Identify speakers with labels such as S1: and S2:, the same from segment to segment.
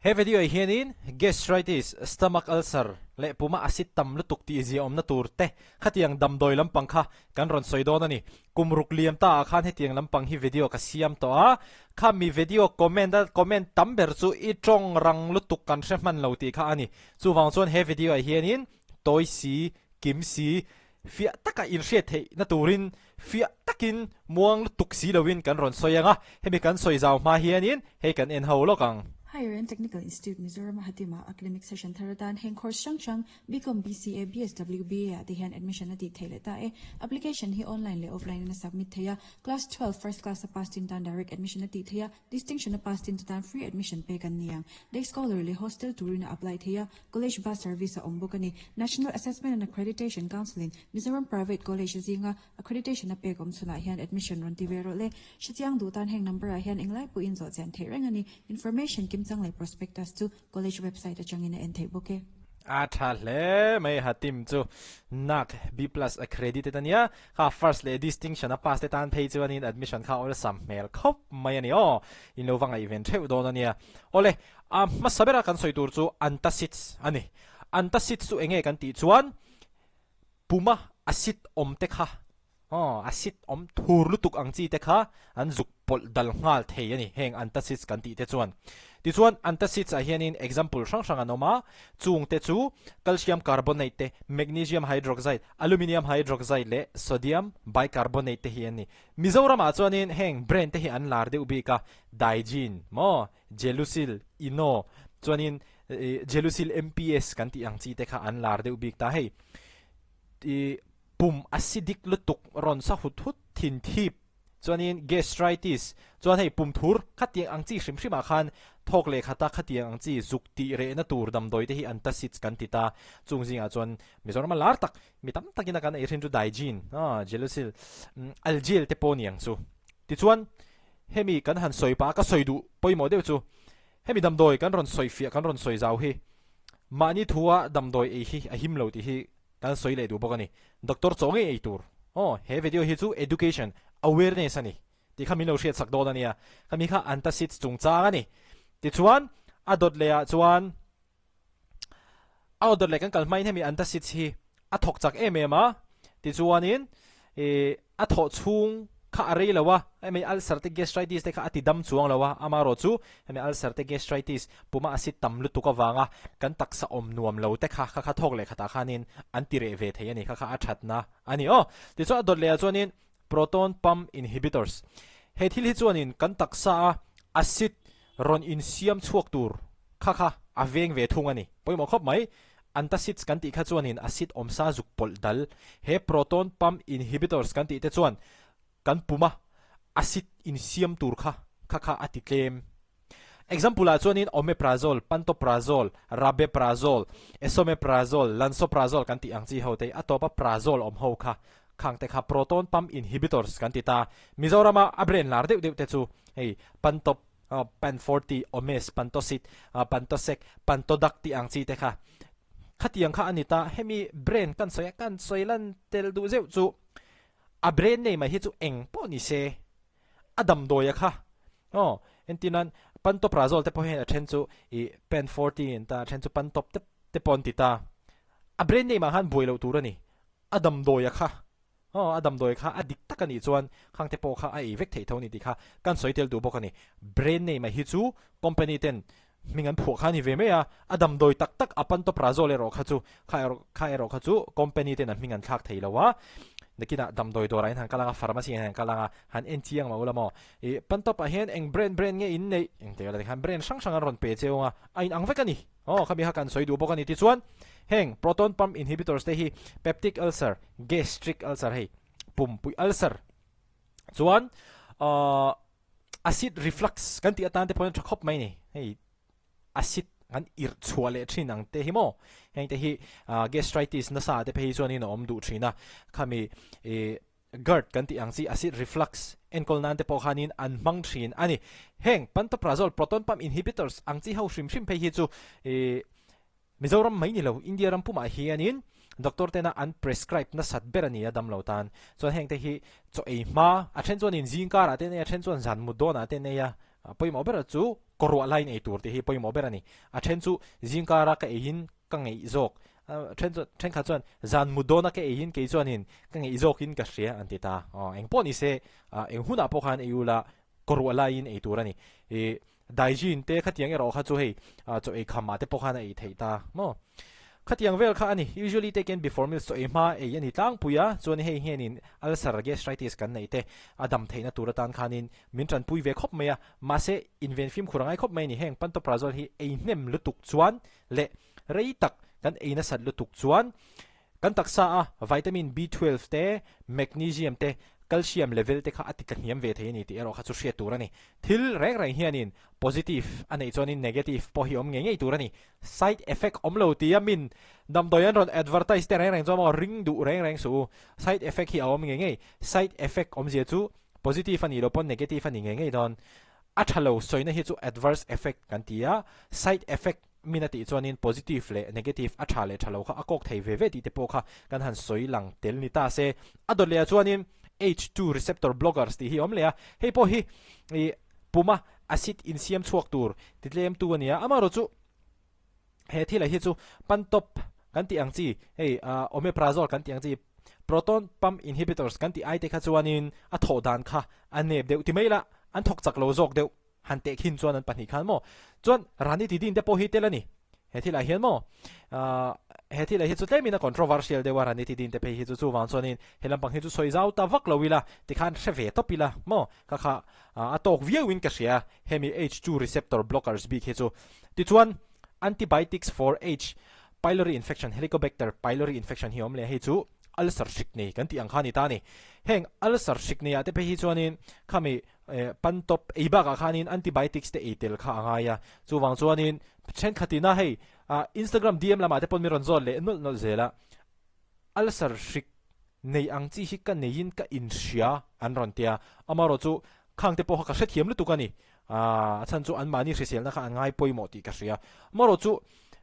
S1: He video ah hianin gastritis, stomach ulcer, leh puma acid tam lutuk tih zia awmna tur te khatiang damdawi lampang kha kan rawn sawi dawn a ni. Kum ruk liam ta ah khan hetiang lampang hi video ka siam tawh a, kha mi video comment a comment tam ber chu i tawng rang lutuk kan hre hman lo tih kha a ni. Chuvang chuan he video ah hianin tawi si, kim si, fiah taka inhriat theihna turin fiah takin muang lutuk si loin kan rawn sawi ang a, hemi kan sawi zau hma hianin hei kan en ho lawk ang.
S2: Higher and Technical Institute Mizoram a hatima academic session thar atan heng course hrang hrang BCom, BCA, BSW, BA ah te hian admission a tih theih leh ta e. Application hi online leh offline in a submit thei a, Class 12 first class a pass tin tan direct admission a tih theih a, distinction a pass tin te tan free admission pek an ni ang. Day scholar leh hostel turin a apply thei a, College bus service a awm bawk a ni. National Assessment and Accreditation Council-in Mizoram Private College zinga accreditation a pek awm chhunah hian admission rawn ti ve rawh le. Hrechiang duh tan heng number-ah hian englai pawhin zawh chian theih reng a ni. Information kimchang leh prospectus chu College website atangin a en theih bawk e.
S1: A tha hle mai Hatim chu NAAC B plus accredited a nia, kha first leh distinction a pass te tan phei chuanin admission kha awlsam hmel khawp mai a ni aw, in lo va ngaihven theuh dawn a nia. Awle, A hmasa bera kan sawi tur chu antacids a ni. Antacids chu enge kan tih chuan puma acid awm te kha aw acid awm thur lutuk ang chi te kha an zuk pawlh dal nghal thei a ni heng antacids kan tih te chuan. Tichuan antacids ah hianin example hrang hrang an awm a, chung te chu calcium carbonate te, magnesium hydroxide, aluminium hydroxide leh sodium bicarbonate te hi an ni. Mizoram ah chuanin heng brand te hi an lar deuh bik a, Digene maw Gelusil, Ino, chuanin Gelusil MPS kan tih ang chi te kha an lar deuh bik ta. Hei i pum acidic lutuk rawn sa hut hut thin thip chuanin gastritis chuan hei pum thur khatiang ang chi hrim hrim ah khan thawk leh khata khatiang ang chi zuk tih rehna tur damdawi te hi antacids kan ti ta. Chung zingah chuan Mizoram a lar tak mi tam takin a kan ei hrin chu Digene, Gelusil, Algel te pawh a ni ang chu. Tichuan Hemi kan han sawi pah a ka sawi duh pawimawh deuh chu hemi damdawi kan rawn sawi fiah kan rawn sawi zau hi mahni thua damdawi ei hi a him lo tih hi kan sawi leh duh bawk a ni. Doctor chaw ngei ei tur aw he video hi chu education awareness a ni tih kha min lo hriat sak dawn a nia. Khami kha antacids chungchang a ni. Tichuan a dawt leh ah chuan A order leh kan kal hmain hemi antacids hi a thawk chak em em a, tichuanin ih a thawh chhung kha a rei lo a, hemi ulcer te gastritis te kha a ti dam chuang lo a, amaherawh chu hemi ulcer te gastritis puma acid tam lutuk avanga kan taksa awm nuam lo te kha kha kha thawk leh khatah khanin an ti reh ve thei a ni, kha kha a thatna a ni aw. Tichuan a dawt leh ah chuanin proton pump inhibitors he thil hi chuanin kan taksa a acid rawn insiam chhuak tur kha kha a veng ve thung a ni. Pawimawh khawp mai, antacids kan tih kha chuanin acid awmsa zuk pawlh dal, he proton pump inhibitors kan tih te chuan kan puma acid insiam tur kha kha kha a ti tlem. Example ah chuanin omeprazole, pantoprazole, rabeprazole, esomeprazole, lansoprazole kan tih ang chi ho te a tawpa prazole awm ho kha khang te kha proton pump inhibitors kan ti ta. Mizorama a brand lar deuh deuh te chu hei pantop, Pan 40, Omes, Pantocid, Pantosec, Pantodac tih ang chi te kha khatiang kha a ni ta. Hemi brand kan sawi a, kan sawi lan tel duh zeuh chu a brand name ah hi chu eng pawh ni se a damdawi a kha aw entir nan Pantoprazole te pawh hian a then chu ih Pan 40 an ta a then chu Pantop te te pawh an ti ta. A brand name ah khan buai loh tur a ni. A damdawi a kha Aw, a damdawi kha a dik tak a nih chuan khangte pawh kha a ei vek theih tho a ni tih kha kan sawi tel duh bawk a ni. Brand name a hi chu company ten hming an phuah kha a ni ve mai a, a damdawi tak tak a pantoprazole erawh kha chu kha erawh kha erawh kha chu company ten an hming an thlak thei lo a, nakinah damdawi dawrah in han kal ang a, pharmacy ah hian han kal ang a, han en chiang mah ula maw. Ih, pantop ah hian eng brand brand nge in neih? Engtik a la tikhan brand hrang hrang an rawn pe cheu ang a, a inang vek a ni. Aw, khami kha kan sawi duh bawk a ni. Tichuan, heng proton pump inhibitors te hi peptic ulcer, gastric ulcer hei, pumpui ulcer, chuan ahh acid reflux kan tih atan te pawhin a tha khawp mai ni. Hei acid kan irh chhuah leh thin ang te hi maw? Heng te hi gastritis nasa te phei hi chuanin a awm duh thin a, khami ih GERD kan tih ang chi acid reflux enkawl nan te pawh khanin an hmang thin a ni. Heng pantoprazole, proton pump inhibitors ang chi ho hrim hrim phei hi chu ih Mizoram mai ni lo India ram pumah hianin doctor tena an prescribe nasat ber a ni a damlo tan. Chuan heng te hi chaw ei hma a then chuanin zingkarah te nei a, then chuan zan mut dawnah te nei a, pawimawh ber chu. Kawruah laiin ei tur tih hi pawimawh ber a ni. A then chu zingkara ka eiin ka ngeih zawk, a then chuan thenkhat chuan zan mut dawna ka eiin kei chuanin ka ngeih zawkin ka hria an ti ta. Aw eng pawh ni se, eng hunah pawh khan ei ula kawruah laiin ei tur a ni. Ih Daijin te khatiang erawh kha chu hei chaw ei khamah te pawh khan a ei theih ta maw? Khatiang vel kha a ni. Usually taken before meals chaw ei hma ei a ni tlangpui a, chuan hei hianin ulcer, gastritis kan neih te a dam theihna tur atan khanin min tanpui ve khawp mai a. Mahse inven fimkhur a ngai khawp mai a ni. Heng pantoprazole hi ei hnem lutuk chuan leh rei tak kan ei nasat lutuk chuan Kan taksa a vitamin B12 te, magnesium te, calcium level te kha a ti tlahniam ve thei a ni tih erawh kha chu hriat tur a ni. Thil reng reng hianin positive a neih chuanin negative pawh hi awm ngei ngei tur a ni. Side effect awm lo tia min damdawi an rawn advertise te reng reng chuan maw ring duh reng reng suh u. Side effect hi a awm ngei ngei. Side effect awmzia chu positive a nih loh pawn negative a ni ngei ngei dawn. A tha lo sawina hi chu adverse effect kan ti a, side effect Min a tih chuanin positive leh negative a tha leh tha lo kha a kawk thei ve ve tih te pawh kha kan han sawi lang tel ni ta se. A dawt leh ah chuanin H2 receptor blockers tih hi a awm leh a, hei pawh hi ih puma acid insiam chhuak tur ti tlem tu a ni a, amaherawhchu he thil ah hi chu pantop kan tih ang chi hei omeprazole kan tih ang chi proton pump inhibitors kan tih ai te kha chuanin a thawh dan kha a nep deuh ti mai la an thawk chak lo zawk deuh. Han tehkhin chuan an pahnih khan maw? Chuan Rani Tidin te pawh hi tel a ni. He thilah hian maw? Ahh he thilah hi chu tlemin a controversial deuh a Rani Tidin te phei hi chu chuvang chuanin he lampang hi chu sawi zau ta vak lo ila tikhan hre ve tawp ila maw? Ka kha a tawk viauin ka hria hemi H2 receptor blockers bik hi chu. Tichuan antibiotics for H. Pylori infection, Helicobacter pylori infection hi a awm leh a, hei chu ulcer hrik nei kan tih ang kha a ni ta a ni. Heng ulcer hrik nei ah te phei hi chuanin khami Pan tawp ei bakah khanin antibiotics te ei tel kha a ngai a, chuvang chuanin thenkhatina hei Instagram DM lamah te pawn min rawn zawt leh nawlh nawlh zel a, ulcer hrik nei ang chi hi ka neiin ka inhria an rawn ti a, amaherawhchu khang te pawh kha ka hrethiam lutuk a ni, a chhan chu anmahni hriselna kha an ngai pawimawh tih ka hria, amaherawhchu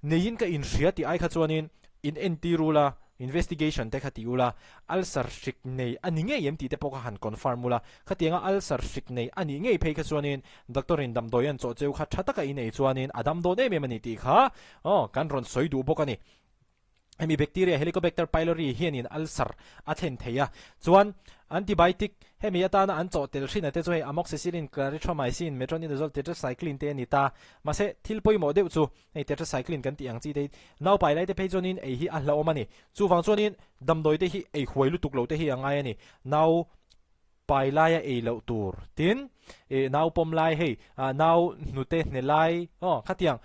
S1: Neiin ka inhria tih ai kha chuanin in entir ula, investigation te kha ti ula, ulcer hrik nei a ni ngei em tih te pawh kha han confirm ula, khatianga ulcer hrik nei a nih ngei phei kha chuanin doctor in damdawi an chawh cheu kha tha taka i nei chuanin a dam dawn em em a ni tih kha aw kan rawn sawi duh bawk a ni. Hemi bacteria Helicobacter pylori hianin ulcer a thlen thei a, chuan antibiotic hemi atana an chawh tel hrin a te chu hei amoxicillin, clarithromycin, metronidazole, tetracycline te a ni ta. Mahse thil pawimawh deuh chu hei tetracycline kan tih ang chi te hi naupai lai te phei chuanin ei hi a hlauhawm a ni. Chuvang chuanin damdawi te hi ei huai lutuk lo te hi a ngai a ni. Nau pai laia ei loh tur tin ih nau pawm lai hei ah nau hnute hne lai aw khatiang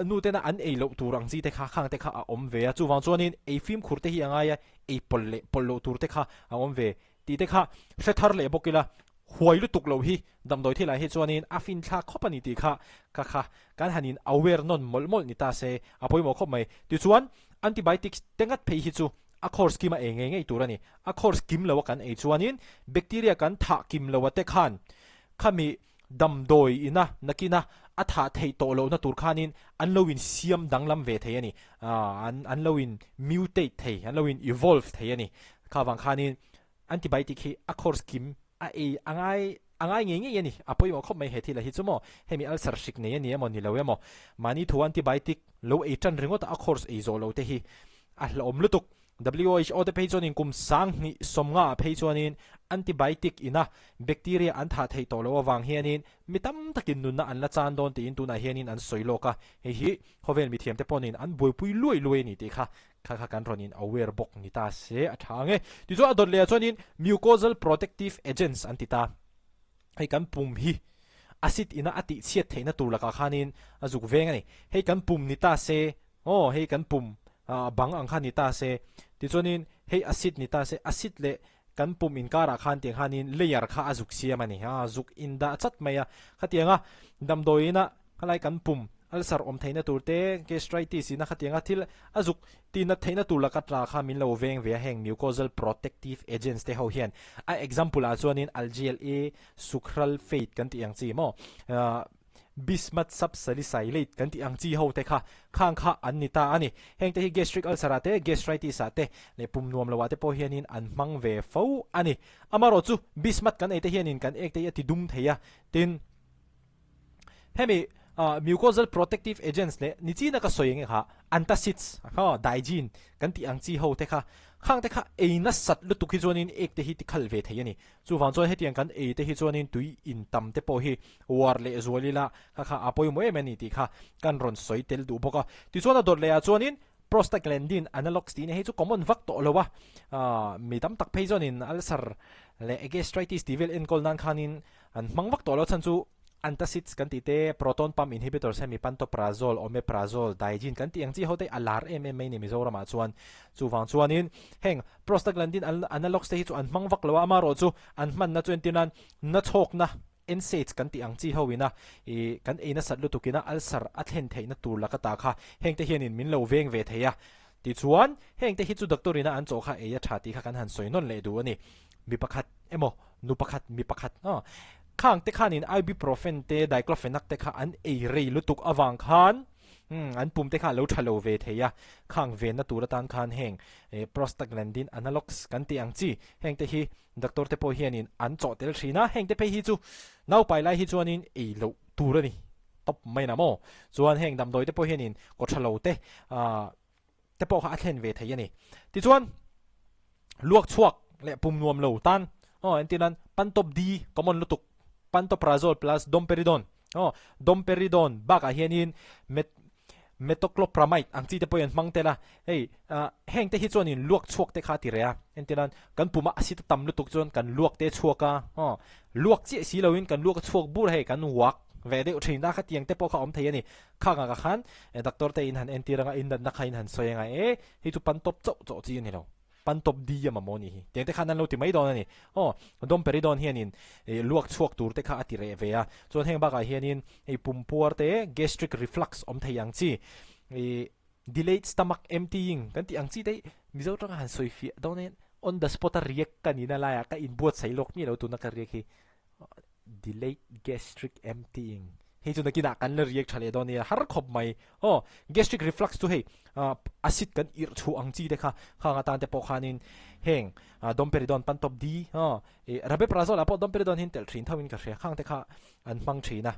S1: nu tena an ei loh tur ang chi te kha khang te kha a awm ve a chuvang chuanin ei fimkhur te hi a ngai a ei pawlh leh pawlh loh tur te kha a awm ve tih te kha hre thar leh bawk ila huai lutuk loh hi damdawi thilah hi chuanin a fin thlak khawp a ni tih kha ka kha kan han in aware nawn mawlh mawlh ni ta se a pawimawh khawp mai tichuan antibiotics te ngat phei hi chu A course kim a ei ngei ngei tur a ni. A course kim lo a kan ei chuanin bacteria kan thah kim lo a te khan khami damdawi ina nakina a thah theih tawh lohna tur khanin an lo in siam danglam ve thei a ni. An an lo in mutate thei, an lo in evolve thei a ni. Kha vang khanin antibiotic hi a course kim a ei a ngai a ngai ngei ngei a ni. A pawimawh khawp mai he thil a hi chu maw? Hemi ulcer hrik nei a ni emaw ni lo emaw? Mahni thu antibiotic lo ei tan ringawt a a course ei zawh lo te hi A hlauhawm lutuk. WHO te phei chuanin kum 20 sawmnga ah phei chuanin antibiotic ina bacteria an thah theih tawh loh avang hianin mi tam takin nunna an la chan dawn tiin tunah hianin an sawi lawk a, hei hi khawvel mithiamte pawhin an buaipui luai luai a ni tih kha kha kha kan rawn in aware bawk ni ta se a tha ang e. Tichuan a dawt leh ah chuanin mucosal protective agents an ti ta. Hei kan pum hi acid ina a tih chhiat theihna tur lakah khanin a zuk veng a ni. Hei kan pum ni ta se Aw, hei kan pum bang ang kha ni ta se. Tichuanin hei acid ni ta se, acid leh kan pum inkarah khan tiang khanin layer kha a zuk siam a ni. A zuk indah chat mai a. Khatianga damdawiina khalai kan pum ulcer awm theihna tur te, gastritis ina khatianga thil a zuk tinat theihna tur laka tla kha min lo veng ve a, heng mucosal protective agents te ho hian. A example ah chuanin algel e sucralfate kan tih ang chi maw? Bismuth subsalicylate kan tih ang chi ho te kha khang kha an ni ta a ni. Heng te hi gastric ulcer ah te, gastritis ah te leh pum nuam lo ah te pawh hianin an hmang ve fo a ni. Amaherawh chu bismuth kan ei te hianin kan ek te hi a ti dum thei a, tin hemi Mucosal protective agents leh nichina ka sawi enge kha antacids kha Digene kan tih ang chi ho te kha khang te kha ei nasat lutuk hi chuanin ek te hi ti khal ve thei a ni. Chuvang chuan hetiang kan ei te hi chuanin tui in tam te pawh hi uar leh zual ila kha kha a pawimawh em a ni tih kha kan rawn sawi tel duh bawk a. Tichuan a dawt leh ah chuanin Prostaglandin analogs tih nia hei chu common vak tawh lo a, mi tam tak phei chuanin ulcer leh gastritis tih vel enkawl nan khanin an hmang vak tawh lo chhan chu antacids kan tih te, proton pump inhibitors hemi pantoprazole, omeprazole, Digene kan tih ang chi ho te a lar em em mai ni Mizoramah chuan. Chuvang chuanin heng prostaglandin analogs te hi chu an hmang vak lo a, amaherawhchu an hmanna chu entir nan nachhawkna NSAIDs kan tih ang chi ho ina ih kan ei nasat lutuk ina ulcer a thlen theihna tur laka ta kha heng te hianin min lo veng ve thei a. Tichuan, heng te hi chu doctor ina an chawh kha ei a tha tih kha kan han sawi nawn leh duh a ni. Mi pakhat emaw, nu pakhat, mi pakhat aw khang te khanin ibuprofen te diclofenac te kha an ei rei lutuk avang khan umm an pum te kha a lo tha lo ve thei a, khang venna tur atan khan heng prostaglandin analogs kan tih ang chi heng te hi Doctor te pawh hianin an chawh tel thin a, heng te phei hi chu naupai lai hi chuanin ei loh tur a ni tawp mai na maw? Chuan heng damdawi te pawh hianin kawtha lo te ah te pawh kha a thlen ve thei a ni. Tichuan luak chhuak leh pum nuam lo tan aw entir nan Pantop D common lutuk Pantoprazole plus Domperidone aw Domperidone bakah hianin met Metoclopramide ang chi te pawh hi an hmang tel a, hei heng te hi chuanin luak chhuak te kha a ti reh a, entir nan kan puma acid a tam lutuk chuan kan luak te a chhuak a, aw luak chiah si loin kan luak a chhuak bur a hei kan uak ve deuh thin a khatiang te pawh kha a awm thei a ni, khang ah khan doctor te in han entir anga in natna kha in han sawi anga e hei chu pan tawp chauh chauh chi a ni lo. Pantop di a mamawh nih hi. Tiang te khan an lo ti mai dawn a ni. Aw, Domperidone hianin ih luak chhuak tur te kha a ti reh ve a. Chuan heng bakah hianin hei pumpuar te gastric reflux awm thei ang chi, ih delayed stomach emptying kan tih ang chi te hi Mizo tanga han sawi fiah dawn hian on the spot a riak ka nihna laiah ka inbuatsaih lawk miah lo tuna ka riak hi. Delayed gastric emptying hei chu nakinah kan la react tha leh dawn nia har khawp mai aw gastric reflux chu hei acid kan irh chhuah ang chi te kha khang atan te pawh khanin heng domperidone pantop D aw ih rabeprazole ah pawh domperidone hi an telh thin tho in ka hria khang te kha an hmang thin a.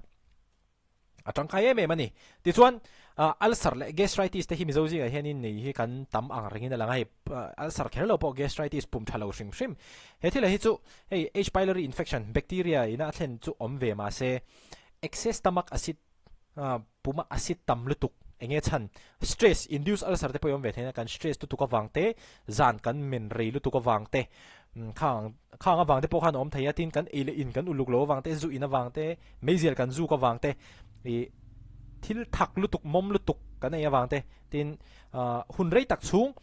S1: A tangkai em em a ni. Tichuan, ulcer leh gastritis te hi Mizo zingah hianin nei hi kan tam ang rengin a lang a, hei ulcer kher lo pawh gastritis pum tha lo hrim hrim. He thil ah hi chu hei H. Pylori infection, bacteria ina a thlen chu awm ve mahse excess stomach acid, puma acid tam lutuk eng nge chhan stress induced ulcer te pawh hi awm ve theih a, kan stress lutuk avang te, zan kan men rei lutuk avang te, Khang khang avang te pawh khan a awm thei a, tin kan ei leh in kan uluk lo avang te, zu in avang te, meizial kan zuk avang te, ih thil thak lutuk mawm lutuk kan ei avang te, tin hun rei tak chhung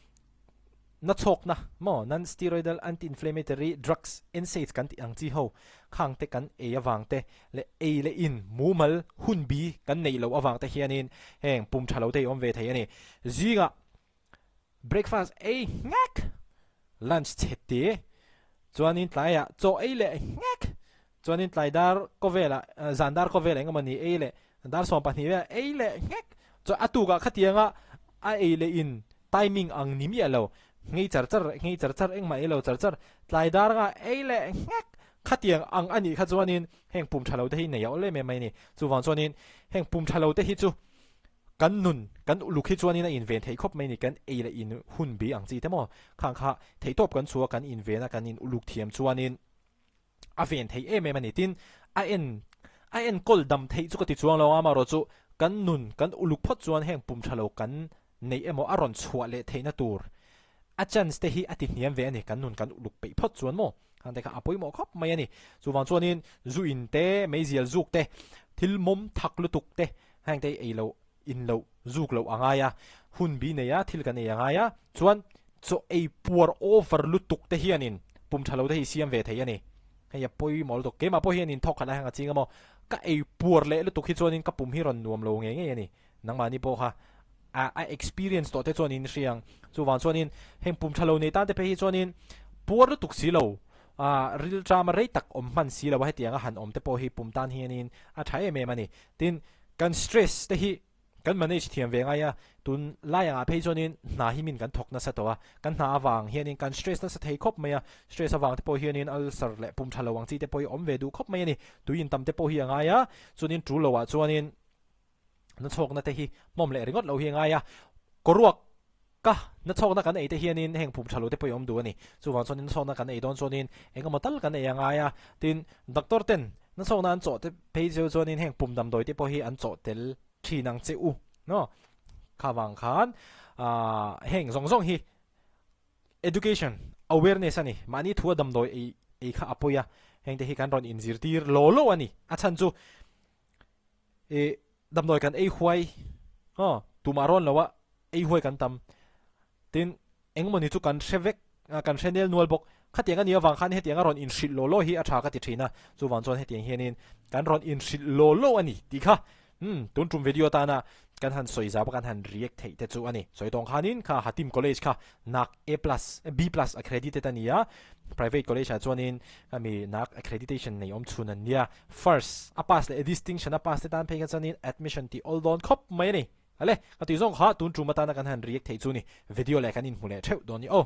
S1: na chhawkna maw non steroidal anti inflammatory drugs, NSAIDs kan tih ang chi ho khang te kan ei avang te leh ei leh in mumal hun bi kan neih loh avang te hianin heng pum tha lo te hi awm ve thei a ni. Zingah Breakfast ei nghek, lunch chhe te, chuanin tlaiah chaw ei leh nghek, chuanin tlai dar kawvelah zan dar kawvelah eng emawni ei leh dar 12 velah ei leh nghek, chuan a tukah khatianga a ei leh in timing ang ni miah lo, nghei char char nghei char char engmah ei lo char char, tlai dar nga ei leh nghek, khatiang ang a nih kha chuanin heng pum tha lo te hi nei a awlh em em mai a ni. Chuvang chuanin heng pum tha lo te hi chu Kan nun, kan uluk hi chuanin a inven theih khawp mai ni, kan ei leh in hun bi ang chi te maw? Khang kha theihtawp kan chhuah kan inven a, kan in uluk thiam chuanin a ven theih em em a ni. Tin, a en a enkawl dam theih chu ka ti chuang lo a, amaherawh chu kan nun, kan uluk phawt chuan heng pum tha lo kan neih emaw a rawn chhuah leh theihna tur a chance te hi a ti hniam ve a ni, kan nun kan uluk peih phawt chuan maw? Khang te kha a pawimawh khawp mai a ni. Chuvang chuanin zu in te, meizial zuk te, thil mawm thak lutuk te Heng te ei loh, in loh, zuk loh a ngai a, hun bi nei a, thil kan ei a ngai a, chuan chaw ei puar over lutuk te hianin pum tha lo te hi siam ve thei a ni. Hei a pawimawh lutuk, keimah pawh hianin thawk khat lai heng a ching a maw, ka ei puar leh lutuk hi chuanin ka pum hi rawn nuam lo ngei ngei a ni. Nangmahni pawh kha a a experience tawh te chuan in hria ang. Chuvang chuanin heng pum tha lo nei tan te phei hi chuanin puar lutuk si lo, a rilṭama rei tak awm hman si lo a hetiang a han awm te pawh hi pum tan hianin a tha em em a ni. Tin, kan stress te hi kan manage thiam ve ngai a, tun lai angah phei chuanin hna hi min kan thawk nasa tawh a, kan hna avang hianin kan stress nasa thei khawp mai a, stress avang te pawh hianin ulcer leh pum tha lo ang chi te pawh hi awm ve duh khawp mai a ni, tui in tam te pawh hi a ngai a, chuanin tul loah chuanin. Nachhawkna te hi hmawm leh ringawt lo hi a ngai a, kawruak ka nachhawkna kan ei te hianin heng pum tha lo te pawh i awm duh a ni. Chuvang chuanin nachhawkna kan ei dawn chuanin eng emaw tal kan ei a ngai a, tin doctor ten nachhawkna an chawh te phei chu chuanin heng pum damdawi te pawh hi an chawh tel thin ang che u no. Kha vang khan ah heng zawng zawng hi education awareness a ni. Mahni thua damdawi ei ei kha a pawi a, heng te hi kan rawn inzirtir law law a ni. A chhan chu I damdawi kan ei huai aw tumah rawn lo a ei huai kan tam tin engmawni chu kan hre vek kan hre nel nual bawk khatiang a nih avang khan hetiang a rawn inhrilh law law hi a tha ka ti thin a chuvang chuan hetiang hianin kan rawn inhrilh law law a ni tih kha umm tun tum video atana kan han sawi zau a kan han react theih te chu a ni sawi tawng khanin kha Hatim College kha nak A plus B plus accredited a ni a private college ah chuanin khami nak accreditation nei awm chhun an nia First a pass leh distinction a pass te tan phei kha chuanin admission tih awl dawn khawp mai a ni. Ale, ka tih zawng kha tun tum atana kan han react theih chu ni. Video leh kan inhmu leh theuh dawn ni aw.